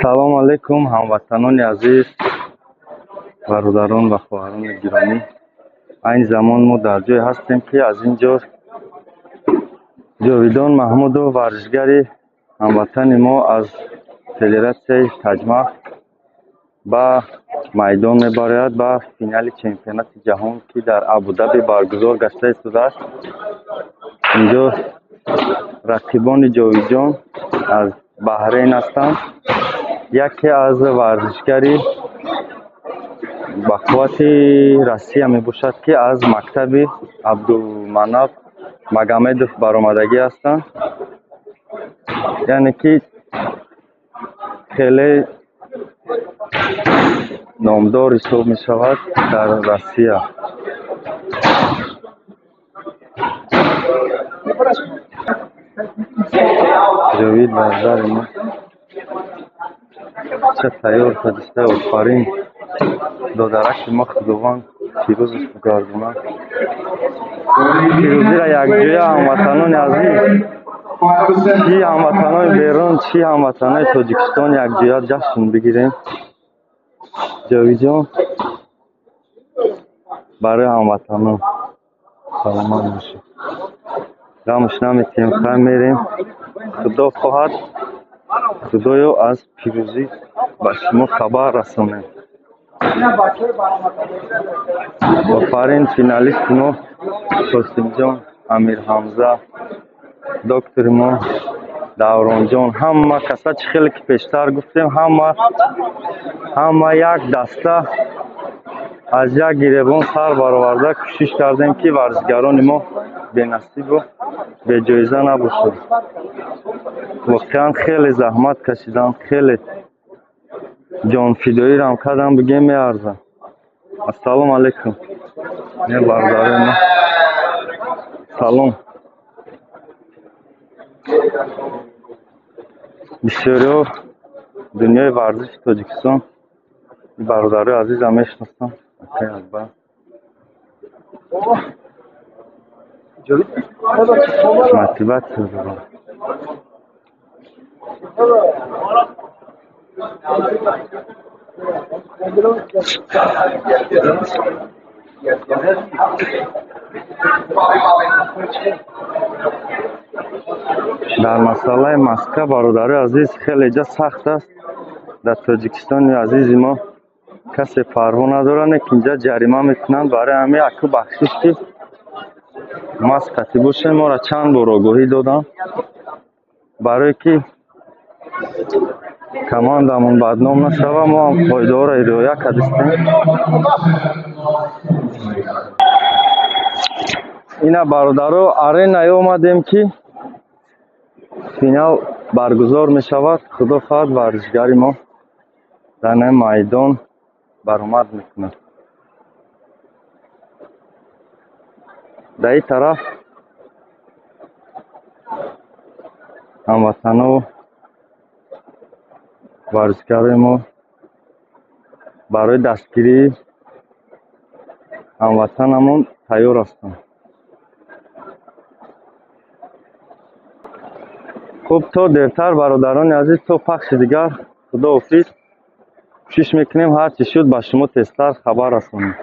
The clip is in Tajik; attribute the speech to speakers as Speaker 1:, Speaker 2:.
Speaker 1: Салом алейкум, ҳамватанони азиз, бародарон ва хоҳарони гиромӣ. Айни замон мо дар ҷое ҳастем, ки аз ин ҷо Ҷовидон Маҳмудов, варзишгари ҳамватани мо аз федератсияи Таҷмаҳ, ба майдон мебарояд ба финали чемпионати ҷаҳон, ки дар Абудаби баргузор гашта истодааст. Инҷо рақибони Ҷовидҷон аз Баҳрейн ҳастанд. Яке аз варзишгари ба қуввати Россия мебошад, ки аз мактаби Абдулманаб Магомедов баромадагӣ ҳастанд. Яъне ки хеле номдор ҳисоб мешавад дар Россия. Ҷовид бародари мо ча тайёр кардиста, офарин додараки мо, Худованд пирӯзаш бигардонад. Пирӯзиро якҷоя ҳамватанони азиз, чӣ ҳамватанони берун, чӣ ҳамватанони Тоҷикистон якҷоя ҷашн бигирем. Ҷовидҷон, барои ҳамватанон саломат бошед. Ғамш наметиҳем, хай мерем. Худо хоҳад, Худоё аз пирӯзӣ ба шумо хабар расонем. Офарин финалисти мо Қосимҷон, Амирҳамза, доктори мо Давронҷон, ҳама каса чӣ хеле ки пештар гуфтем, ҳама як даста аз як гиребон сар бароварда кӯшиш кардем, ки варзишгарони мо бенасибу беҷоиза набошад. Воқеан хеле заҳмат кашидам, хеле ҷонфидоирам кардам, бигем меарзам. Ассалому алайкум, не бародарои мо, салом. Бисёриҳо дунёи варзиши Тоҷикистон бародарои азизам мешиносам. Акай Акбар мотиватсия дорам. Дар масъалаи маска, бародарои азиз, хеле ҷа сахт аст. Дар Тоҷикистони азизи мо касе парво надорад, ки инҷа ҷарима мекунанд. Барои ҳамин аку бахшиш, ки маскати бошем, моро чанд бор огоҳӣ доданд, барое ки командамон бадном нашава, мо ҳам қоидаҳоро риоя кардистем. Ина бародаро, аренае омадем, ки финал баргузор мешавад. Худо хоҳад, варзишгари мо дар ин майдон баромад мекунад. Дар ин тараф ҳамватано варзишгарои мо барои дастгирии ҳамватанамон тайёр ҳастанд. Хуб, то дертар, бародарони азиз, то пахши дигар, худоҳофиз. Кӯшиш мекунем, ҳар чӣ шуд, ба шумо тезтар хабар расонем.